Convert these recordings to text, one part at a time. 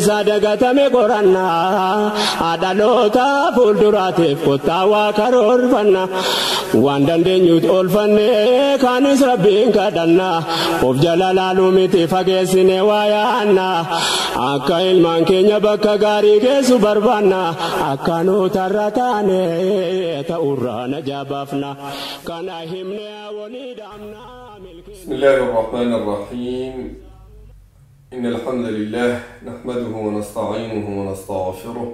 Kaleessa dagatame qorannaa dhaloota fuulduraatiif kottaa waa karoorfanna waan dandeenyutti oolfanne kaanis rabbiin kadhanna of jala laaluu miti fageessine waa yaanna akka ilmaan keenya bakka gaarii geessu barbaanna akka nuutarra taane ta'urraa na jabaafna kana himne walii dhaamna. بسم الله الرحمن الرحيم. إن الحمد لله نحمده ونستعينه ونستغفره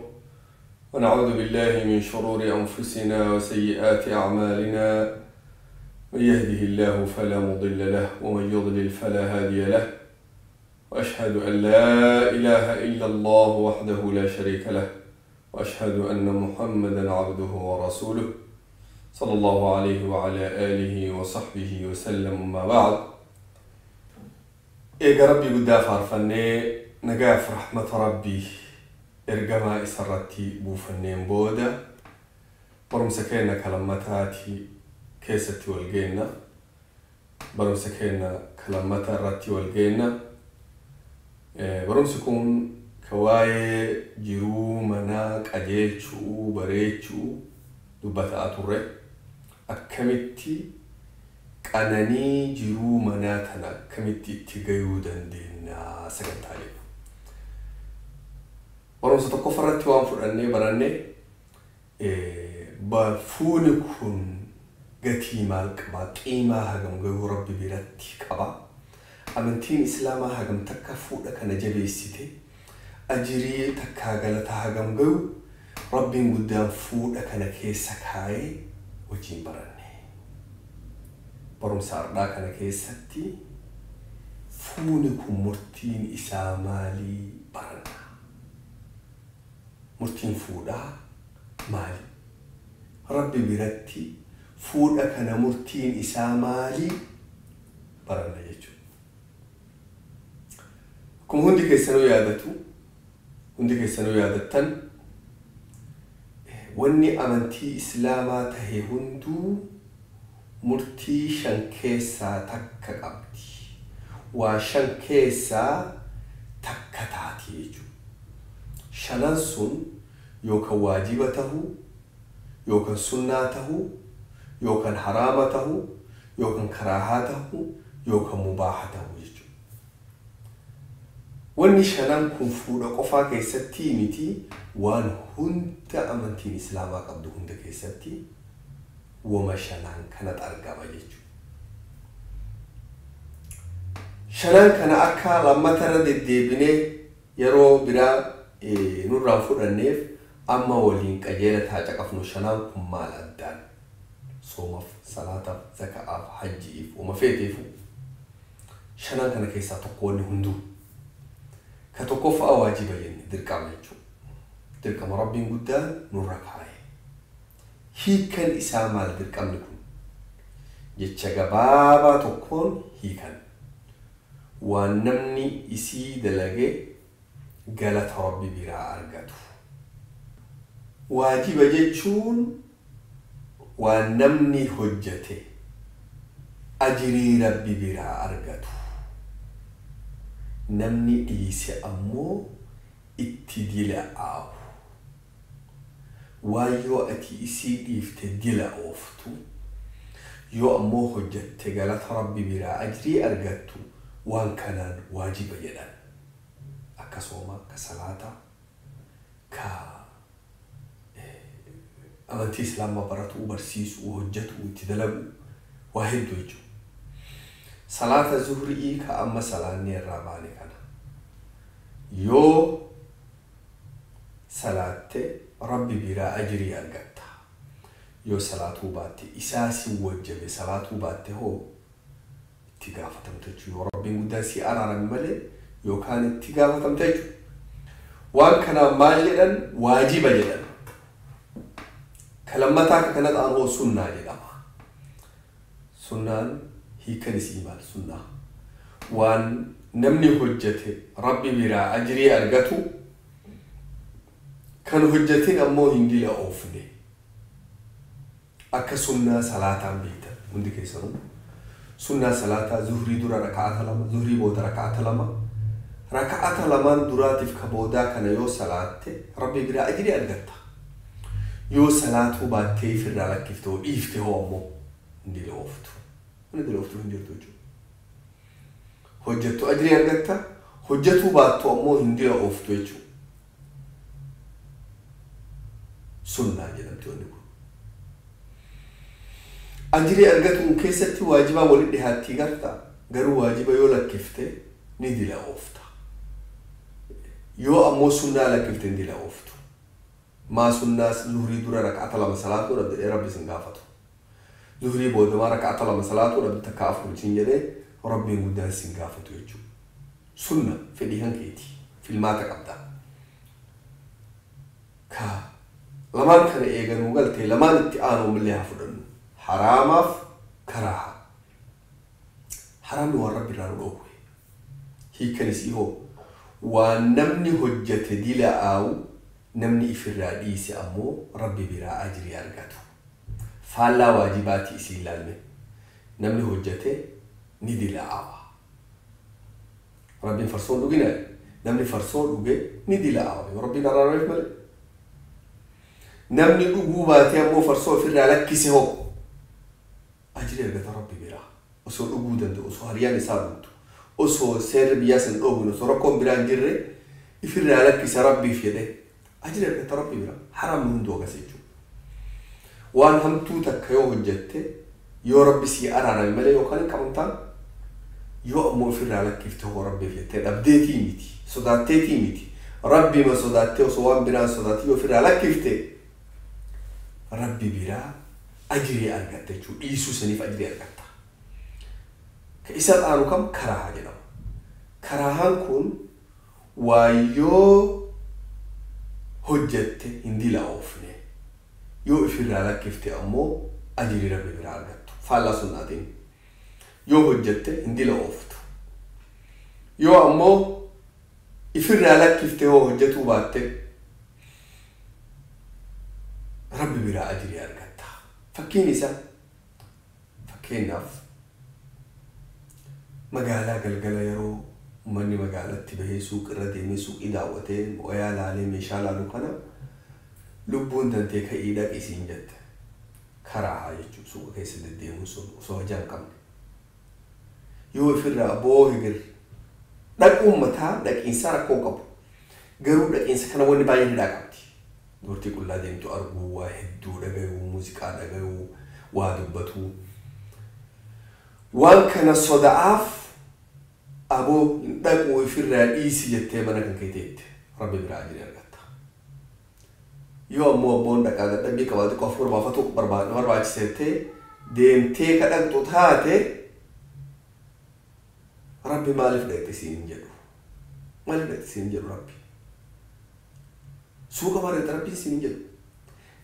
ونعوذ بالله من شرور أنفسنا وسيئات أعمالنا، من يهده الله فلا مضل له ومن يضلل فلا هادي له، وأشهد أن لا إله إلا الله وحده لا شريك له، وأشهد أن محمدا عبده ورسوله صلى الله عليه وعلى آله وصحبه وسلم. ما بعد، إيجا ربي قد فارفني نقاف رحمة ربي إرقما إسرتي بوفنين بودا برمسكينا كلمتاتي كيستي والقينا برمسكينا كلمتا رتي والقينا برمسكون كواي جرو مناك أجيلشو بريتشو دبتا أتوري akkamitti qananii jiruu manaa tana akkamitti itti gayuu dandeenya sagantaa jedhu. Barumsa tokkoffaa irratti waan fudhannee barannee fuuni kun gatii maal qaba, qiimaa hagam gayuu rabbi biratti qaba. Amantiin Islaamaa hagam takka fuudha kana jabeessite ajirii takkaa galata hagam gayu rabbiin guddaan fuudha kana keessa kaayee wajjin baranne. Barumsa har'aa kana keessatti fuuni kun murtiin isaa maalii baranna? Murtiin fuudhaa maali? Rabbi biratti fuudha kana murtiin isaa maalii baranna jechuudha. Akkuma hundi keessanuu yaadatu, hundi keessanuu yaadattan, wanni amantii Islaamaa tahe hunduu murtii shan keessaa takka qabdi. Waa shan keessaa takka taati jechuudha. Shanan sun yookaan waajiba tahuu, yookaan sunnaa tahuu, yookaan haraama tahuu, yookaan karaahaa tahuu, yookaan mubaaha tahuu jechuudha. Wanni shanan kun fuudha qofaa keessatti miti, waan hunda amantiin Islaamaa qabdu hunda keessatti wama shanaan kanatu argama jechuudha. Shanan kana akka lammatarra deddeebinee yeroo biraa nurraan fudhanneef amma waliin qajeela taacaqafnu shanaan kun maal addaan? Soomaaf, salaataaf, zaka'aaf, hajjiif, wama feeteefu shanan kana keessaa tokko wanni hunduu. Ka tokkoffaa waajiba jenne dirqama jechuudha. Dirqama rabbiin guddaan nurra kaa'e. Hiikan isaa maal dirqamni kun? Jecha gabaabaa tokkoon hiikan. Waan namni isii dalage galata rabbi biraa argatu. Waajiba jechuun waan namni hojjete ajirii rabbi biraa argatu. Namni dhiise ammoo itti dila'aahu. Waan yoo ati isii dhiifte dila ooftu, yoo ammoo hojjette galata rabbi biraa ajirii argattu, waan kanaan waajiba jedhan. Akka soomaa, akka salaataa, ka amantii Islaamaa baratuu, barsiisuu, hojjetuu, itti dalaguu waa hedduu jechuudha. Salaata zuhrii ka amma salaannee irraa baane kana yoo salaatte rabbi biraa ajirii argatta. Yoo salaatuu baatte isaa si wajjabe salaatuu baatte hoo itti gaafatamta jechuudha. Yoo rabbiin guddaan si araarame malee yookaan itti gaafatamta jechuudha. Waan kanaan maal jedhan? Waajiba jedhan. Ka lammataa akka kanatti ammoo sunnaa jedhama. Sunnaan hiikan isii maal sunnaa? Waan namni hojjete rabbi biraa ajirii argatu, kan hojjetin ammoo hin dila oofne. Akka sunnaa salaataan beektan hundi keessanuu. Sunnaa salaataa zuhrii dura raka'ata lama, zuhrii booda raka'ata lama, Raka'ata lamaan duraatiif ka boodaa kana yoo salaatte rabbi biraa ajrii argatta. Yoo salaatuu baattee ifirraa lakkifte hoo dhiifte hoo ammoo hin dilooftu. Inni dilooftu hin jirtu jechuudha. Hojjettu ajrii argatta, hojjetuu baattu ammoo hin dilooftu jechuudha. Sunnaa jedhamti wanni kun. Ajrii argatuun keessatti waajibaa walitti dhihaattii garta. Garuu waajiba yoo lakkifte ni diloofta. Yoo ammoo sunnaa lakkifte hin dilooftu. Maa sunnaa zuhurii dura raka'ata lama salaatuu dhabde jedhee rabbi sin gaafatu. Zuhurii booda maa raka'ata lama salaatuu dhabde takka afur sin jedhee rabbiin guddaan sin gaafatu jechuudha. Sunna fedhii kan keeti filmaata qabda. Ka lamaan kana eeganuu galtee lamaan itti aanuu illee haa fudhannu. Haraamaaf karaaha. Haraamni waan rabbi irraa nu dhoowwe. Hiikkan isii hoo waan namni hojjete dila'aawu namni ifirraa dhiise ammoo rabbi biraa ajrii argatu. Faallaa waajibaati isii ilaalme. Namni hojjete ni dila'aawa. Rabbiin farsoo dhugina namni farsoo dhuge ni dila'aawa. Yoo rabbiin araarameef malee. Namni dhuguu baatee ammoo farsoo ofirraa lakkise hoo ajrii argata rabbi biraa. Osoo dhuguu danda'u, osoo hariyaan isaa dhugdu, osoo seerri biyyaa san dhoowwin, osoo rakkoon biraa hin jirre ifirraa lakkisa rabbiif jedhee ajrii argata rabbi biraa. Haraamni hunduu akkas jechuudha. Waan hamtuu takka yoo hojjette yoo rabbi sii araarame malee yookaan hin qabamtaan yoo ammoo ofirraa lakkifte hoo rabbiif jettee dhabdeetii miti sodaatteetii miti rabbima sodaattee osoo waan biraan sodaatee yoo ofirraa lakkifte rabbi biraa ajrii argatta jechuudha. Dhiisuu saniif ajrii argatta. Ka isa aanu kam karaahaa jedhama. Karaahaan kun waan yoo hojjette hin dilaa'oofne yoo ofirraa lakkifte ammoo ajrii rabbi biraa argattu. Faallaa sunnaatiin yoo hojjette hin dilaa'ooftu. Yoo ammoo ifirraa lakkifte hoo hojjetuu baatte rabbi biraa ajrii argatta. Fakkiin isaa fakkeenyaaf magaalaa galgala yeroo uummanni magaalatti bahee suuqirra deemee suuqii daawwatee wayaa laalee meeshaa laalu kana lubbuun tantee ka'ii dhaqi siin jette. Karaa jechuudha suuqa keessa deddeemuun sun osoo hajaa hin qabne. Yoo ofirraa boohigir dhaquun mataa dhaqiinsaa rakkoo qabu. Garuu dhaqiinsa kana wanni baay'een hidhaa qabdi. Dubartii qullaa deemtu arguu, waa hedduu dhagayuu, muuziqaa dhagayuu, waa dubbatuu. Waan kana soda'aaf aboo hin dhaquu ofirraa dhiisi jettee mana kan kee teette rabbi biraa ajrii argatta. Yoo ammoo abboon dhaqaa dadhabbii qabaate qofa barbaafatu barbaachisettee deemtee ka dhaqxu taate rabbi maaliif dhaqxe siin hin jedhu. Maaliif dhaqxe siin hin jedhu rabbi. Suuqa mareetti rabbiin siin hin jedhu.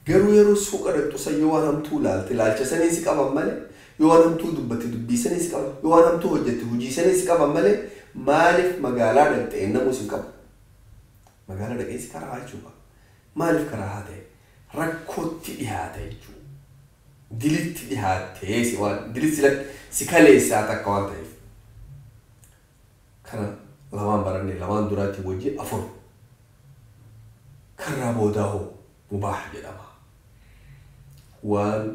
Garuu yeroo suuqa dhaqxu san yoo waan hamtuu laalte laalcha saniin si qaban malee yoo waan hamtuu dubbatte dubbii saniin si qaban yoo waan hamtuu hojjette hojii saniin si qaban malee maaliif magaalaa dhaqxe namuu si qabu. Magaalaa dhaqee si karaa jechuudha. Maaliif karaa haa ta'e? Rakkootti dhiyaata jechuudha. Dilitti dhiyaattee si waan dilitti si kaleessaa takka waan ta'eef. Kana lamaan baranne lamaan duraatti wajji afur. Karraa boodaa hoo mubaah jedhama. Waan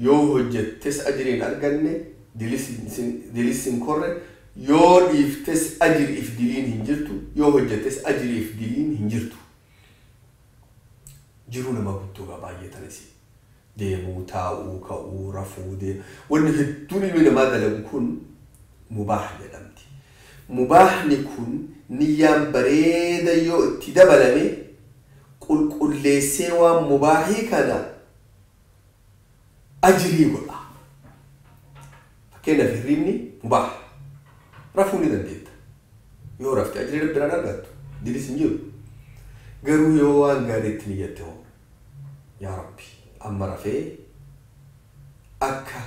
yoo hojjettes ajrii hin arganne dilis hin korre yoo dhiiftes ajriif diliin hin jirtu yoo hojjettes ajriif diliin hin jirtu. Jiruu nama guddoo baay'ee tanis deemuu taa'uu ka'uu rafuu deemu wanni hedduun ilmi namaa dalagu kun mubaah jedhamti. Mubaahni kun niyyaan bareeda yoo itti dabalame qulqulleessee waan mubaahii kana ajrii godha. Fakkeenyaaf hirribni mubaah rafuu ni dandeetta. Yoo rafte ajrii rabbi biraan argattu dilis hin jiru. Garuu yoo waan gaarii itti niyyatte hoo yaa rabbi amma rafee akka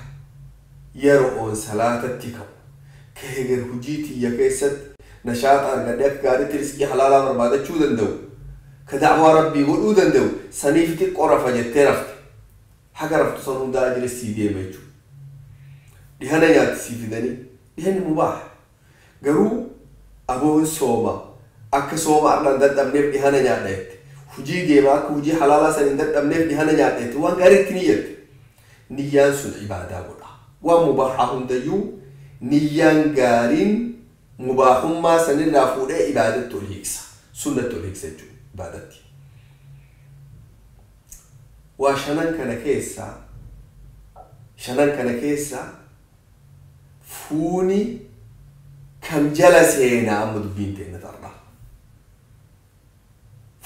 yeroo salaatatti ka'u ka heger hojii tiyya keessatti nashaaxa argadhee akka gaariitti riskii halaalaa barbaadachuu danda'u ka da'waa rabbii godhuu danda'u saniif xiqqoo rafa jettee rafte haga raftu san hundaa ajri sii deema jechuudha. Dhihana nyaatti sii fidanii dhihanni mubaah garuu Aboon sooma akka sooma arra hin dadhabneef dhihana nyaadha jette. Hujii deema akka hujii halaalaa san hin dadhabneef dhihana nyaadha jette. Waan gaariitti niyyatte. Niyyaan sun ibaadaa godha. Waan mubaahaa hundayyuu niyyaan gaariin mubaahummaa sanirraa fuudhee ibaadatti ol hiiksa. Sunnatti ol hiiksa jechuudha ibaadatti. Waa shanan kana keessaa shanan kana keessa fuuni kam jala seenaa amma dubbiin teenna tarraa.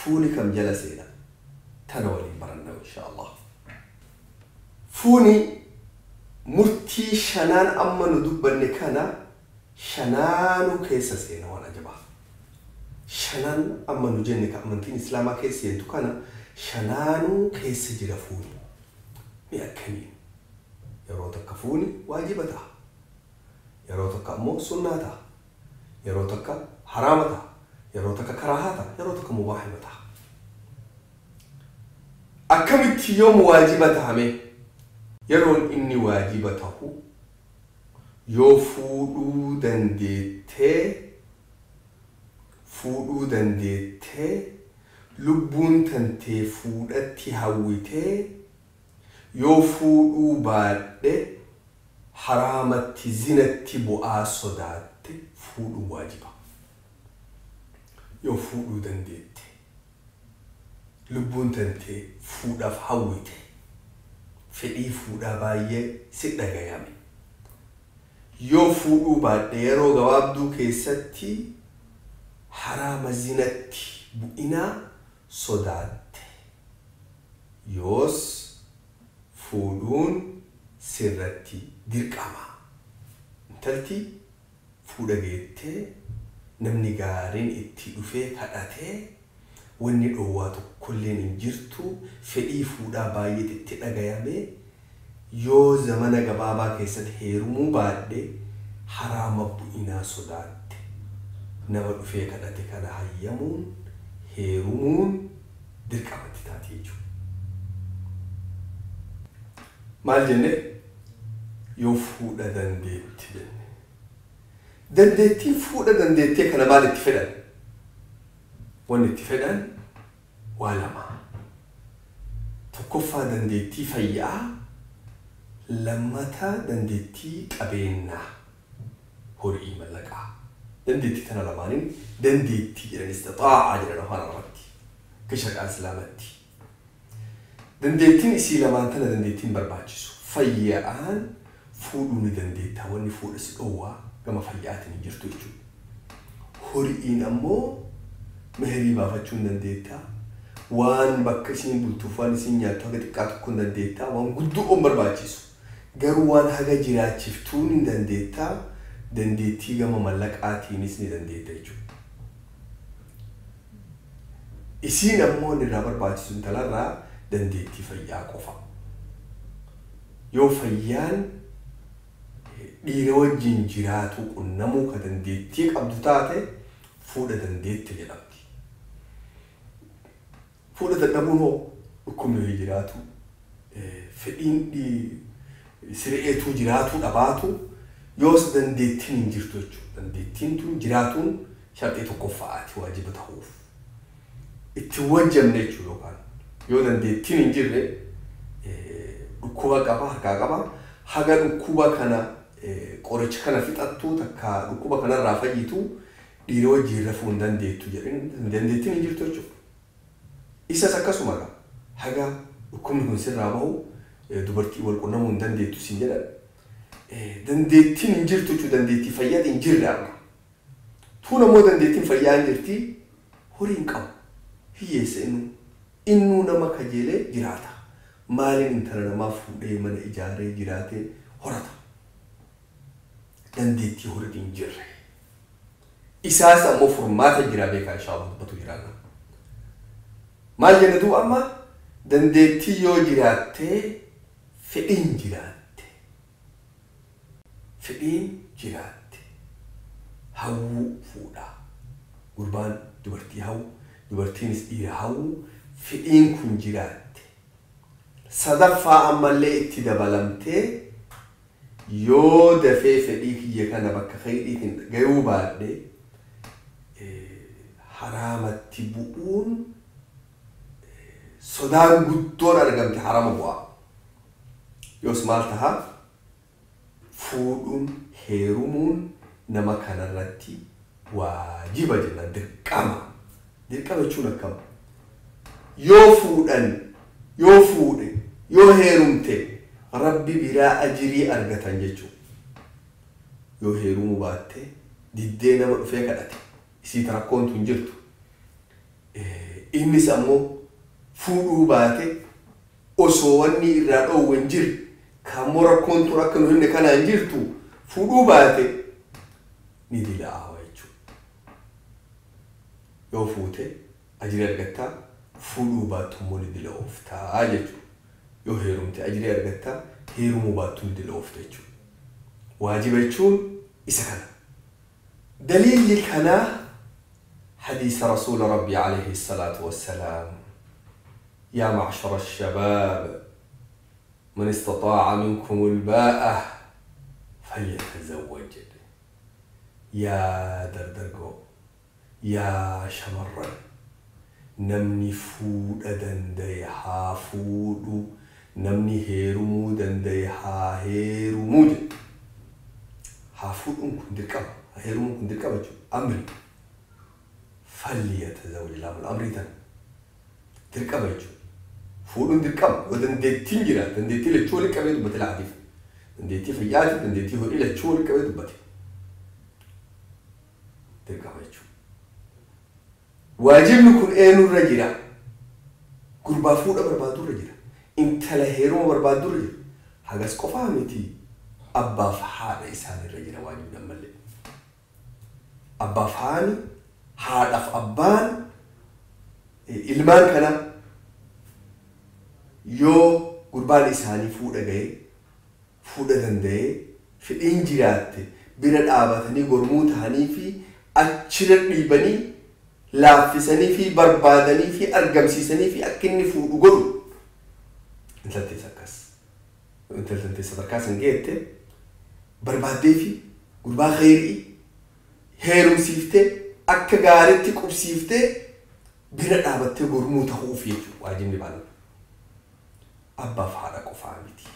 Fuuni kam jala seenaa tana waliin baranna insha Allah. Fuuni murtii shanaan amma nu dubbanne kana shanaanuu keessa seena waan ajabaa. Shanan amma nu jenne ka amantiin islaamaa keessa seentu kana shanaanuu keessa jira fuuni. Mi akkamiin? Yeroo takka fuuni waajiba ta'a. Yeroo takka ammoo sunnaa ta'a. Yeroo takka haraama ta'a. Yeroo takka karaahaa ta'a. Yeroo takka mubaahima ta'a. Akkamitti yoom waajiba tahame? Yeroon inni waajiba tahu yoo fuudhuu dandeettee lubbuun tantee fuudhatti hawwitee yoo fuudhuu baadhe haraamatti zinatti bu'aa sodaatte fuudhuu waajiba. Yoo fuudhuu dandeette lubbuun tantee fuudhaaf hawwite fedhii fuudhaa baay'ee si dhagayame. Yoo fuudhuu baadhe yeroo gabaabduu keessatti haraama zinatti bu'inaa sodaatte. Yoos fuudhuun sirratti dirqama. Intalti fuudha geettee namni gaariin itti dhufee kadhatee wanni dhoowwaa tokkolleen hin jirtu fedhii fuudhaa baay'eetti itti dhagayame yoo zamana gabaabaa keessatti heerumuu baadhe haraama bu'inaa sodaatte. Nama dhufee kadhate kana hayyamuun heerumuun dirqamatti taati jechuudha. Maal jenne? Yoo fuudha dandeetti jenne. Dandeettiin fuudha dandeettee kana maal itti fedhan? Wanni itti fedhan waa lama. Tokkoffaa dandeettii fayyaa, lammataa dandeettii qabeenyaa horii mallaqaa. Dandeettii tana lamaaniin dandeettii jedhan istixaa'aa jedhan afaan Arabaatti akka shari'aa Islaamatti. Dandeettiin isii lamaan tana dandeettiin barbaachisu. Fayyaan fuudhuu ni dandeetta wanni fuudha si dhoowwaa gama fayyaatiin hin jirtu jechuudha. Horiin ammoo meherii baafachuu hin dandeetta. Waan bakka isiin bultuuf waan isiin nyaattu haga xiqqaa tokko hin dandeetta. Waan guddoo hin barbaachisu. Garuu waan haga jiraachiftuun hin dandeetta. Dandeettii gama mallaqaatiinis ni dandeetta jechuudha. Isiin ammoo inni irraa barbaachisu intalarraa dandeettii fayyaa qofa. Yoo fayyaan dhiira wajjin jiraatu qunnamuu ka dandeettii qabdu taate fuudha dandeette jedhamti. Fuudha dadhabuun hoo dhukkubni wayii jiraatu, fedhiin sireetuu jiraatu dhabaatu yoos dandeettiin hin jirtu jechuudha. Dandeettiin tun jiraatuun sharxii tokkoffaati waajiba ta'uuf. Itti wajjamne jechuudha yookaan yoo dandeettiin hin jirre dhukkuba qaba harkaa qaba haga dhukkuba kana qoricha kana fixattu takka dhukkuba kanarraa fayyitu dhiira wajjin rafuu hin dandeettu jedhin dandeettiin hin jirtu jechuudha. Isas akkasuma haga dhukkubni kun sirraa bahu dubartii wal qunnamuu hin dandeettu siin jedhan. Dandeettiin hin jirtu jechuudha dandeettii fayyaa hin jirre amma. Tuun ammoo dandeettiin fayyaa hin jirti horii hin qabu. Hiyyeessa innuu nama kajeelee jiraata. Maaliin intala namaa fuudhee mana ijaaree jiraatee horata. Dandeettii horii hin jirre. Isaas ammoo furmaata jira beekaa inshaa Allah dubbatu jiraanna. Maal jenna duuba amma dandeettii yoo jiraattee fedhiin jiraatte. Fedhiin jiraatte. Hawwuu fuudhaa. Gurbaan dubartii hawwu, dubartiinis dhiira hawwu fedhiin kun jiraatte. Sadaffaa ammallee itti dabalamtee yoo dafee fedhii kiyya kana bakka khayriitiin gayuu baadhe Haraamatti bu'uun sodaan guddoon argamte harama bu'aa. Yoos maal tahaa? Fuudhuun heerumuun nama kanarratti waajiba jenna, dirqama. Dirqama jechuun akkam? Yoo fuudhan, yoo fuudhe, yoo heerumte Rabbi biraa ajirii argatan jechuudha. Yoo heerumuu baatte, diddee nama dhufee kadhate, isii rakkoon tun jirtu. Innis ammoo fuudhuu baate osoo wanni irraa dhoowwe hin jirre, kaammoo rakkoon tun akka nu himne kanaan jirtu fuudhuu baate ni dilaawa jechuudha. Yoo fuute ajirii argattaa, fuudhuu baattu immoo ni dilaa'ooftaa jechuudha. Yoo heerumte ajirii argattaa, heerumuu baattu ni dilaa'oofta jechuudha. Waajiba jechuun isa kana. Daliilli kanaa حديث رسول ربي عليه الصلاة والسلام: يا معشر الشباب من استطاع منكم الباءة فليتزوج. يا دردرقو، يا شمرا، namni fuudha danda'e haa fuudhu, namni heerumuu danda'e haa heerumuu jedhe. Haa fuudhuun kun dirqama, haa heerumuun kun dirqama jechuudha. Amri فليتزوج laamul amrii tana dirqama jechuudha. Fuudhuun dirqama yoo dandeettiin jira, dandeettii lachuu walitti qabee dubbate laatiif. Dandeettii fayyaatiif, dandeettii horii lachuu walitti qabee dubbate. Dirqama jechuudha. Waajibni kun eenyurra jira? Gurbaa fuudha barbaadurra jira. Intala heeruma barbaadurra jira. Hagas qofaa miti, abbaaf haadha isaanirra jira waajibni ammallee. Abbaaf haani, haadhaaf abbaan ilmaan kana yoo gurbaan isaanii fuudha ga'e, fuudha danda'ee, fedhiin jiraatte, bira dhaabatanii gormuu ta'anii fi achirra dhiibanii laaffisanii fi barbaadanii fi argamsiisanii fi akka inni fuudhu godhu. Intaltees akkas. Intaltees sadarkaa san geette barbaaddee fi gurbaa kheyrii heerumsiiftee akka gaariitti qubsiiftee bira dhaabattee gormuu ta'uuf jechuudha waajibni baala. Abbaaf haadha qofaa miti.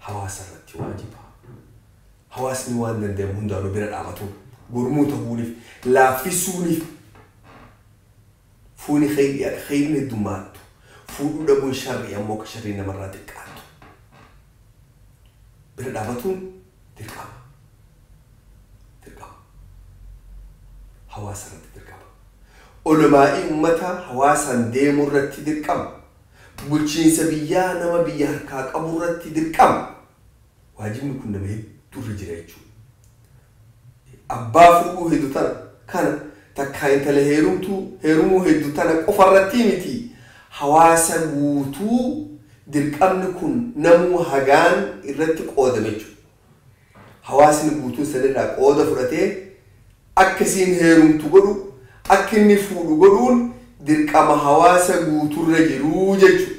Hawaasa irratti waajiba. Hawaasni waan danda'amu hundaanuu bira dhaabatu gormuu ta'uuniif laaffisuuniif fuuni kheyrii akka kheyriin heddummaattu, fuudhuu dhabuun sharrii ammoo akka sharrii namarraa xiqqaattu bira dhaabatuun dirqama. Dirqama. Hawaasa irratti dirqama. Olmaa'ii uummata hawaasaan deemuu irratti dirqama. Bulchiinsa biyyaa nama biyya harkaa qabu irratti dirqama. Waajibni kun nama hedduurra jira jechuudha. Abbaa fuudhuu hedduu tana kana takkaa intala heerumtuu heerumuu hedduu tana qofa irratti miti. Hawaasa guutuu dirqamni kun namuu hagaan irratti qoodame jechuudha. Hawaasni guutuun sanirraa qooda fudhatee akka isiin heerumtu godhu, akka inni fuudhu godhuun dirqama hawaasa guutuurra jiruu jechuudha.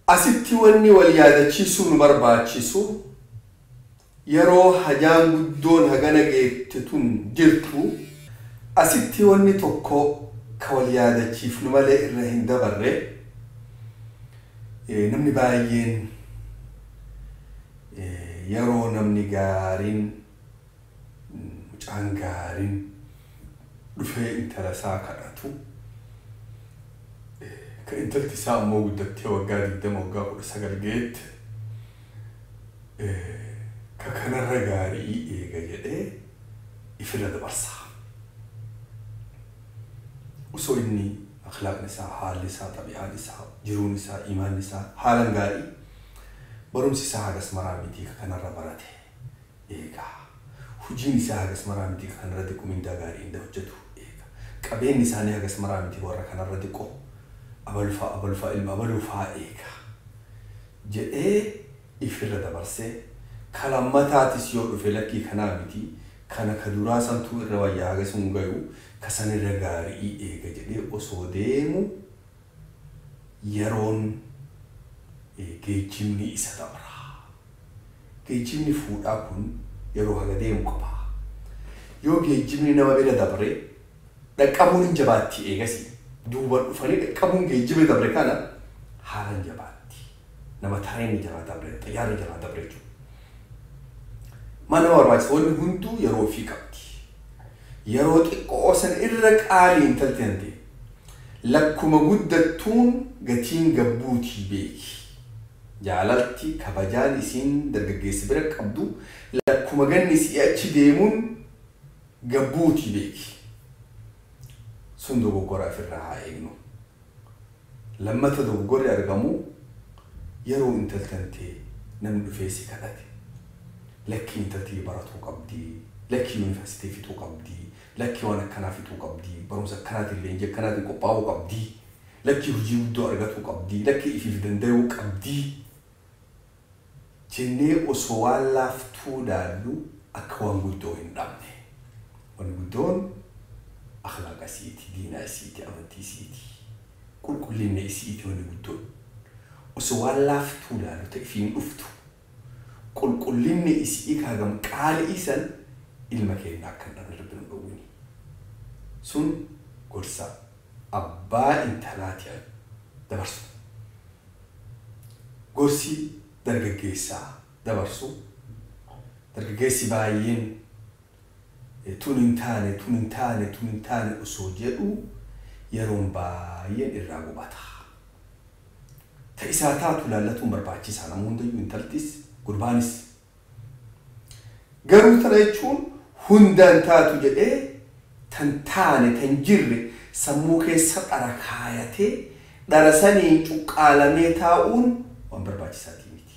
Asitti wanni wal yaadachiisuu nu barbaachisu, yeroo hajaan guddoon hagana geette tun jirtu, asitti wanni tokko ka wal yaadachiifnu malee irra hin dabarre, namni baay'een yeroo namni gaariin, mucaan gaariin dhufee intala isaa kadhatu, ka intalti isaa ammoo guddattee waggaa 20, waggaa 19 geette, ka kanarra gaarii eega jedhee ifirra dabarsa. Osoo inni akhlaaqni isaa, haalli isaa, xabi'aan isaa, jiruun isaa, imaanni isaa haalan gaarii, barumsi isaa hagas maraa miti, ka kanarra barate eega. Hojiin isaa hagas maraa miti, ka kanarra xiqqoo mindaa gaarii inda hojjetu eega. Qabeenyi isaanii hagas maraa miti, warra kanarra xiqqoo abalufaa abalufaa ilma abalufaa eega jedhee ifirra dabarsee, kalammataatis yoo dhufe lakkii kanaa miti, kana ka duraa santuu irra wayyaa, hagas hin gayu, ka sanirra gaarii eega jedhee osoo deemu yeroon geejjibni isa dabra. Geejjibni fuudhaa kun yeroo haga deemu qaba. Yoo geejjibni nama bira dabre dhaqqabuun hin jabaatti eegasi. Duuba dhufanii dhaqqabuun geejjiba dabre kana haalaan jabaatti. Nama tareen jalaa dabre, xayyaarri jalaa dabre jechuudha. Maal nama barbaachisa? Wanni hunduu yeroo ofii qabdi. Yeroo xiqqoo san irra qaalii intalti hante. Lakkuma guddattuun gatiin gabbuutii beeki. Jaalalti kabajaan isiin dargaggeessa bira qabdu lakkuma ganni si'achi achi deemuun gabbuutii beeki. Sun dogoggora ofirraa haa eegnu. Lammata dogoggorri argamu yeroo intaltantee namni dhufee si kadhate. Lakkii intaltii baratuu qabdi, lakkii yuunivarsiitii fixuu qabdi, lakkii waan akkanaa fixuu qabdi, barumsa akkanaatiin leenjii akkanaatiin qophaa'uu qabdi, lakkii hojii guddoo argatuu qabdi, lakkii ifiif danda'uu qabdi. Jennee osoo waan laaftuu laallu akka waan guddoo hin dhabne. Wanni guddoon akhlaaqa isiiti, diinaa isiiti, amantii isiiti, qulqullinna isiiti wanni guddoon. Osoo waan laaftuu laallu ta'e ifiin dhuftu. Qulqullinni isii kaagam qaalii san ilma keenya akka hin dhabne rabbi nu dhowwini. Sun gorsa abbaa intalaati dabarsu. Gorsi dargaggeessaa dabarsu. Dargaggeessi baay'een tun hin taane, tun hin taane, tun hin taane osoo jedhu yeroon baay'een irraa gubata. Ta isaa taatu laallatuun barbaachisaa nama hundayyuu intaltis gurbaanis. Garuu tana jechuun hundaan taatu jedhee tan taane tan jirre sammuu keessa dhara kaayatee dhara saniin cuqqaalamee taa'uun waan barbaachisaatii miti.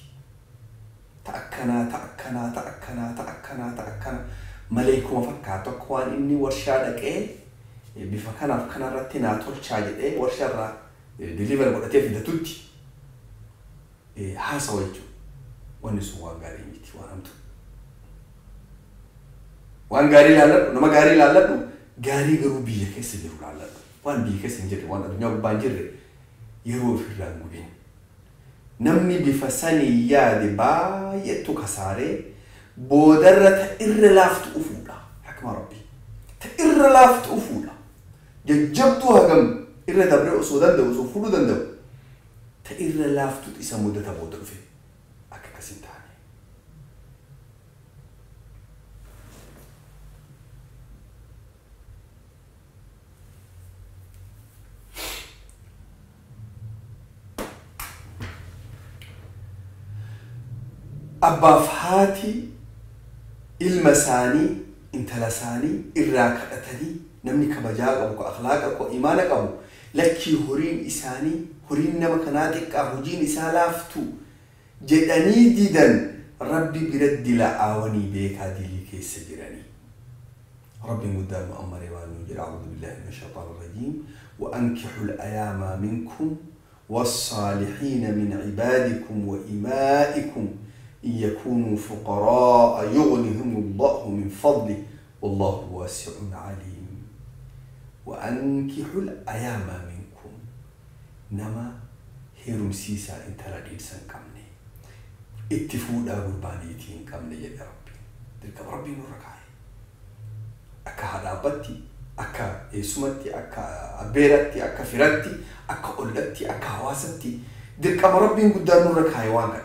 Ta akkanaa, ta akkanaa, ta akkanaa, ta akkanaa, ta akkanaa maleekuma fakkaatu akka waan inni warshaa dhaqee bifa kanaaf kanarratti naa tolchaa jedhee warshaarraa deliver godhatee fidatutti haasawa jechuudha. Wanni sun waan gaarii miti, waan hamtu. Waan gaarii ilaalladhu, nama gaarii ilaalladhu, gaarii garuu biyya keessa jiru ilaalladhu. Waan biyya keessa hin jirre, waan addunyaa gubbaa hin jirre yeroo ofirraa hin gubin. Namni bifa sanii yaade baay'eetu kasaaree boodarra ta irra laaftu ufuudha. Hakma Rabbi. Ta irra laaftu ufuudha. Jajjabduu hagam irra dabree osoo danda'u, osoo fuudhuu danda'u. Ta irra laaftu isa mudata booda dhufe. Akka akkas hin taane. Abbaaf haati ilma isaanii intala isaanii irraa kadhatanii namni kabajaa qabu, ka akhlaaqa qabu, imaana qabu lakkii horiin isaanii horiin nama kanaa xiqqaa hojiin isaa laaftu jedhanii didan rabbi bira dila'aawanii beekaa dilii keessa jiranii. Rabbiin guddaan nu ammaree waan nu jedha أعوذ بالله من الشيطان الرجيم وأنكحوا الأيام منكم والصالحين من عبادكم وإمائكم إن يكونوا فقراء يغنهم الله من فضله والله واسع عليم. وأنكحوا الأيام منكم نما هيرمسيسا انت رديرسا قمني اتفودا قربانيتين قمني يا ربي تلك ربي نورك أكا هدابتي أكا إسمتي أكا أبيرتي أكا فرتي أكا قلتي أكا هواستي تلك ربي قدام نورك حيوانك.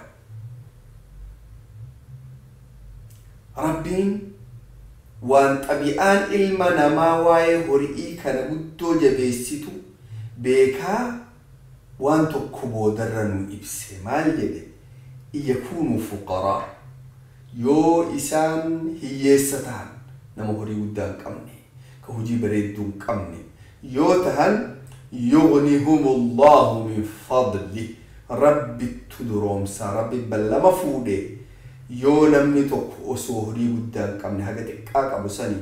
Rabbiin waan xabi'aan ilma namaa waa'ee horii kana guddoo jabeessitu beekaa waan tokko boodarra nu ibse maal jedhe iyakuunuu fuqaraa yoo isaan hiyyeessa tahan nama horii guddaa hin qabne ka hojii bareedduu hin qabne yoo tahan yughnihumullahu min fadli rabbittu duroomsaa rabbi ballama fuudhe yoo namni tokko osoo horii guddaa hin qabne haga xiqqaa qabu sani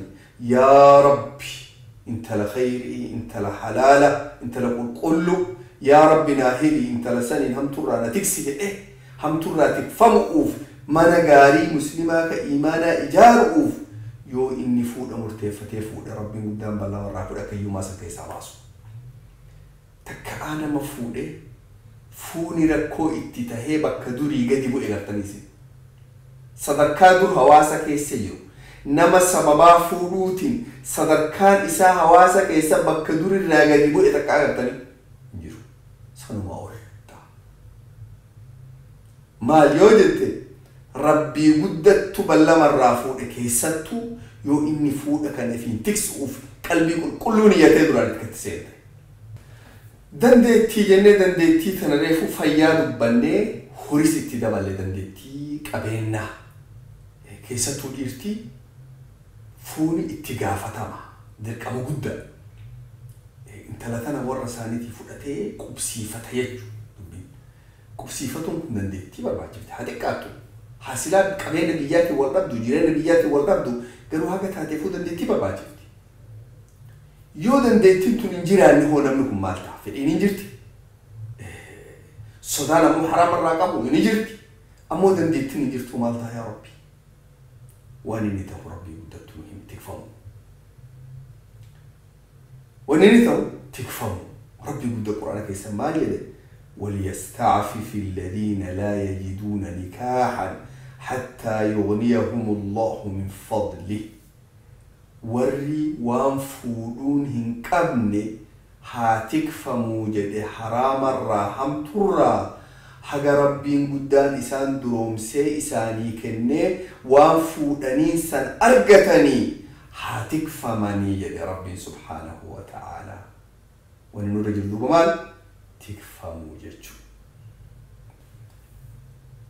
yaa rabbi intala khayrii intala halaala intala qulqullu yaa rabbi naa hili intala saniin hamturraa na tiksi jedhe hamturraa tikfamu'uuf mana gaarii muslimaa ka iimaanaa ijaaru'uuf yoo inni fuudha murteeffatee fuudha rabbiin guddaan bal'aa warraa fuudha kayyumaa san keessaa baasu. Takka'aa nama fuudhe fuuni rakkoo itti tahee bakka durii gadi bu'e gartaniisi. Sadarkaa dur hawaasa keessa jiru Nama sababaa fuudhuutiin sadarkaan isaa hawaasa keessa bakka durirraa gadi bu'e takka agartanii hin jiru. Sanumaa ol ta'a. Maal yoo jette, Rabbii guddattu ballamarraa fuudhe, keessattuu yoo inni fuudha kana ifiin tiksuuf qalbii qulqulluu niyyatee duraan itti seente. Dandeettii jennee, dandeettii tana reefu fayyaa dubbannee, horis itti daballe, dandeettii qabeennaa. Keessattuu dhiirtii fuuni itti gaafatama, dirqama guddaa. Intala tana warra isaaniitii fudhatee qubsiifata jechuudha. Qubsiifatuun kun dandeettii barbaachifte, haa xiqqaattu. Hasilaa qabeenya biyyaatiin wal dhabdu, jireenya biyyaatiin wal dhabdu, garuu haga taateefuu dandeettii barbaachifti. Yoo dandeettiin tun hin jiraanne hoo, namni kun maal ta'a? Fedhiin hin jirti. Sodaan ammoo haramarraa qabu ni jirti. Ammoo dandeettiin hin jirtu, maal ta'a yaa Rabbi? Waan inni ta'u Rabbii guddattu nu himi, tikfamu. Wanni inni ta'u tikfamu. Rabbii guddaa Quraana keessa maal jedhe? وليستعفف الذين لا يجدون نكاحا حتى يغنيهم الله من فضله. Warri waan fuudhuun hin qabne haa tikfamuu jedhe, haraamarraa, hamturraa, haga Rabbiin guddaan isaan duroomsee isaanii kennee waan fuudhaniin san argatanii haa tikfamanii jedhe Rabbiin subhaanahu wa ta'aalaa. Wanni nurra jiru duuba maal? Tikfamuu jechuu.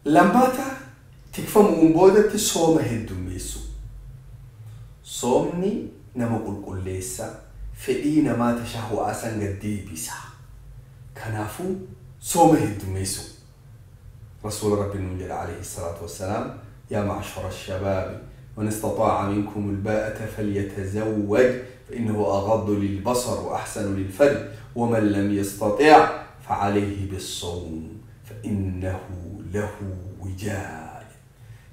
Lammaata, tikfamuun boodatti sooma heddummeessu. Soomni nama qulqulleessa, fedhii namaa tashahwaa san gad deebisa. Kanaafuu sooma heddummeessu. Rasuula Rabbi nuun jedha alayhi salaatu wassalaam: يا معشر الشباب، من استطاع منكم الباءة فليتزوج، فإنه أغض للبصر وأحسن للفرج، ومن لم يستطع فعليه بالصوم، فإنه له وجاء.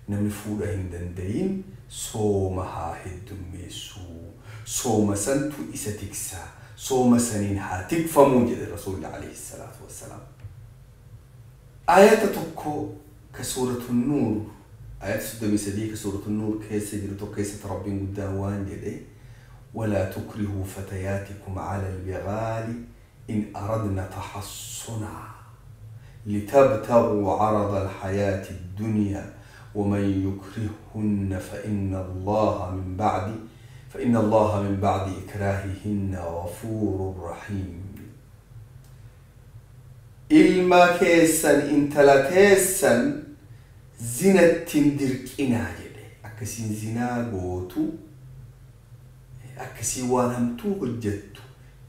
Namni fuudha hin dandayin sooma haa heddummeessu, sooma santu isa tiksa, sooma saniin haa tikfamuu jedhe Rasuulli alayhi salaatu wassalaam. Ayata tokko ka Suuratu Nuur, ayata 33 ka Suuratu Nuur keessa jiru tokko keessatti Rabbiin guddaan waan jedhe: ولا تكرهوا فتياتكم على البغال إن أردنا تحصنا لتبتغوا عرض الحياة الدنيا، ومن يكرهن فإن الله من بعد إكراههن غفور رحيم. Ilma keessan, intala teessan zinatti hin dirqinaa jedhe. Akkasiin zinaa gootu, akkasii waan hamtuu hojjettu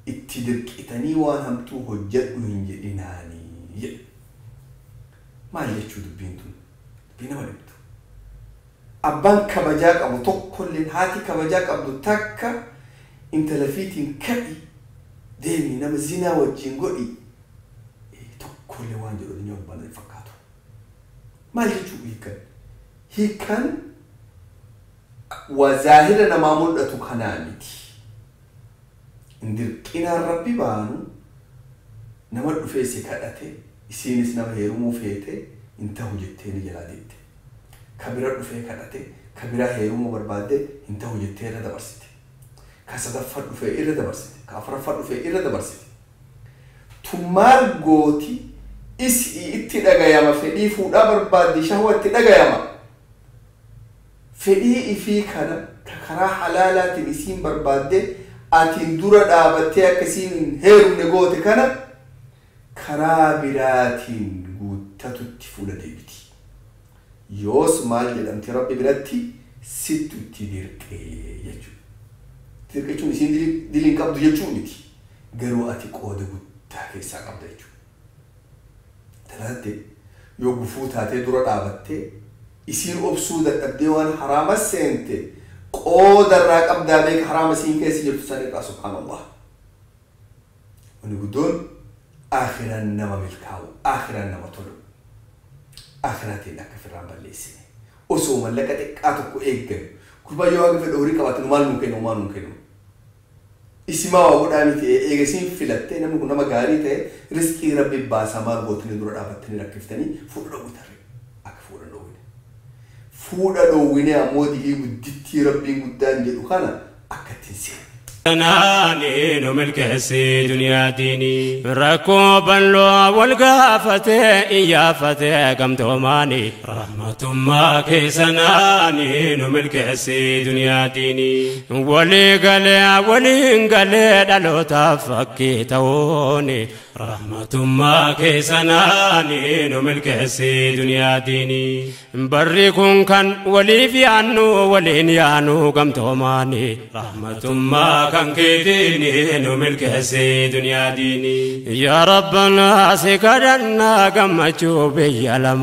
itti dirqitanii waan hamtuu hojjedhu hin jedhinaanii jedhe. Maal jechuu dubbiin tun? Dubbii nama dhibdu. Abbaan kabajaa qabu tokkolleen, haati kabajaa qabdu takka, intala fiitiin "Ka'i deemi, nama zinaa wajjin godhi" tokkollee waan jedhu addunyaa gubbaan hin fakkaatu. Maal jechuu hiikan? Hiikan waa zaahira namaa mul'atu kanaa miti. Dirqinaan Rabbi baanu, nama dhufee si kadhate, isiinis nama heerumuu feete, hin ta'u jettee ni jalaa deemte. Ka bira dhufee kadhate, ka bira heerumuu barbaadde, hin ta'u jettee irra dabarsite. Ka sadaffaa dhufee irra dabarsite. Ka afuraffaa dhufee irra dabarsite. Tun maal gooti? Isii itti dhagayama, fedhii fuudhaa barbaaddi, shahwa itti dhagayama. Fedhii ifii kana ka karaa halaalaatiin isiin barbaadde atiin dura dhaabattee akkasiin hin heerumne goote kana karaa biraatiin guuttatutti fuula deebiti. Yoos maal jedhamti Rabbi biratti? Sittu itti dirqee jechuudha. Dirqee jechuun isiin diliin qabdu jechuu miti. Garuu ati qooda guddaa keessaa qabda jechuudha. Talaatte yoo gufuu taatee dura dhaabattee isiin obsuu dadhabdee waan haraama seente, qooda irraa qabdaa beeka, haraama isiin keessa jirtu san irraa, subhaanallah. Wanni guddoon akhiraan nama milkaa'u, akhiraan nama tolu. Akhiraatiin akka firraan balleessine. Osoo mallaqa xiqqaa tokko eeggannu. Gurbaa yoo haga fedhe horii qabaate maal nuu kennu, maal nuu kennu? Isimaa waa godhaa miti, eega isiin filattee namni kun nama gaarii ta'e, riskii Rabbi baasaa, maal gootanii dura dhaabattanii rakkiftanii fuudha dhowwitarre akka fuudha dhowwine. Fuudha dhoowwinee ammoo dilii guddittii rabbiin guddaan jedhu kana akka ittiin seenu. Naani nu milkeessi duniyaa diinii rakkoo bal'oo wal gaafatee iyyafatee gamtoomaani rahmatummaa keessa naani nu milkeessi duniyaa diinii walii galee waliin galee dhalootaaf fakkii ta'uuni rahmatummaa keessa naani nu milkeessi duniyaa diinii barri kun kan waliif yaannu waliin yaanu gamtoomaani rahmatummaa kan keetiini nu milkeessi duniyaa diinii yaa rabbana si kadhannaa gammachuu biyya lama.